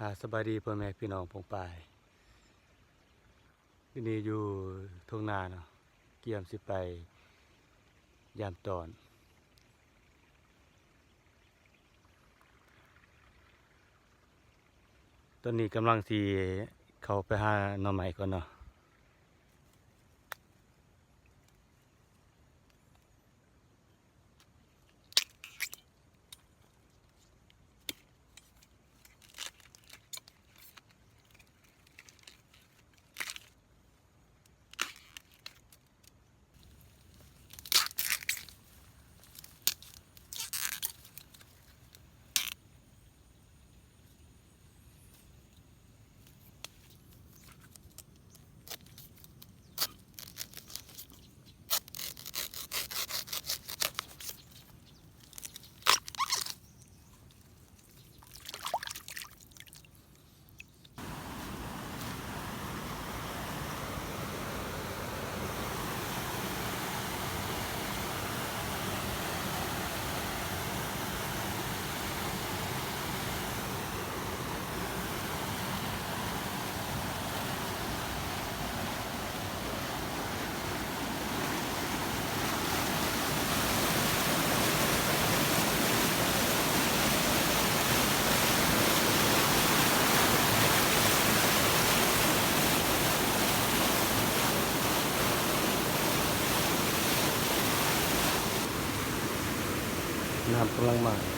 ອາ ສະບາຍດີພໍ່ແມ່ພີ່ນ້ອງປົງປາຍ. ດຽວນີ້ຢູ່ທົ່ງນາເນາະ ກຽມຊິໄປຢາມຕອນ. ຕອນນີ້ກຳລັງຊິເຂົ້າໄປຫາໜໍ່ໄມ້ກ່ອນເນາະ. ນ້ຳກຳລັງມາ.